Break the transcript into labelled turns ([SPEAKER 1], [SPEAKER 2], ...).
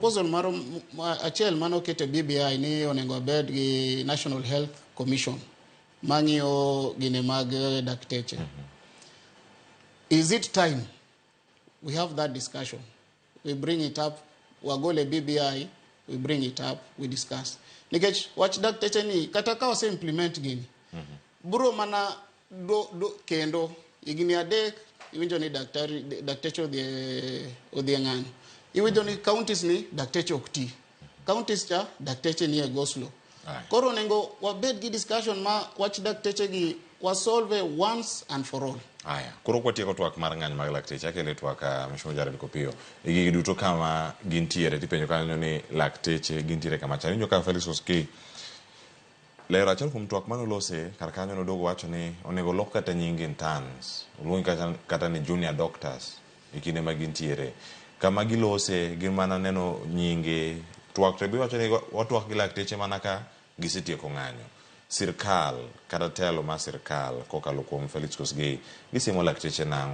[SPEAKER 1] Proposal mar achiel mane oket e BBI ni onego wabed gi National Health Commission mang'iyo gine mag dakteche. Is it time we have that discussion? We bring it up, wagole BBI, we bring it up, we discuss. Nikech wach dakteche ni kata ka wase implement gini, bro mana do, do, kendo higni 3 iwinjo ni daktari dakteche odhi e ng'anyo. Iwinjo ni counties ni dakteche ok ti. Counties cha dakteche ni e go slow. Koro onego wabed gi discussion ma wach dakteche gi wasolve once and for all.
[SPEAKER 2] Aya, koro kwatieko twak mar ng'anyo mag lakteche, akele twak Mheshimiwa Jared Kopiyo. E gigi duto kama gintiere, tipenjo kanyo ni lakteche gintiere kama chal. Iwinjo ka Felix Koskei lero achiel kuom twak manolose kar kanyo noduogo wacho ni onego lok kata nying interns, oluong kata ni junior doctors e kinde ma gintiere. Kama gilose gin mana neno nyinge twak to be wacho ni watwak gi lakteche mana ka gisetieko ng'anyo. Sirkal kata telo mar sirkal kokalo kuom Felix Koskei gisiemo lakteche nang'o?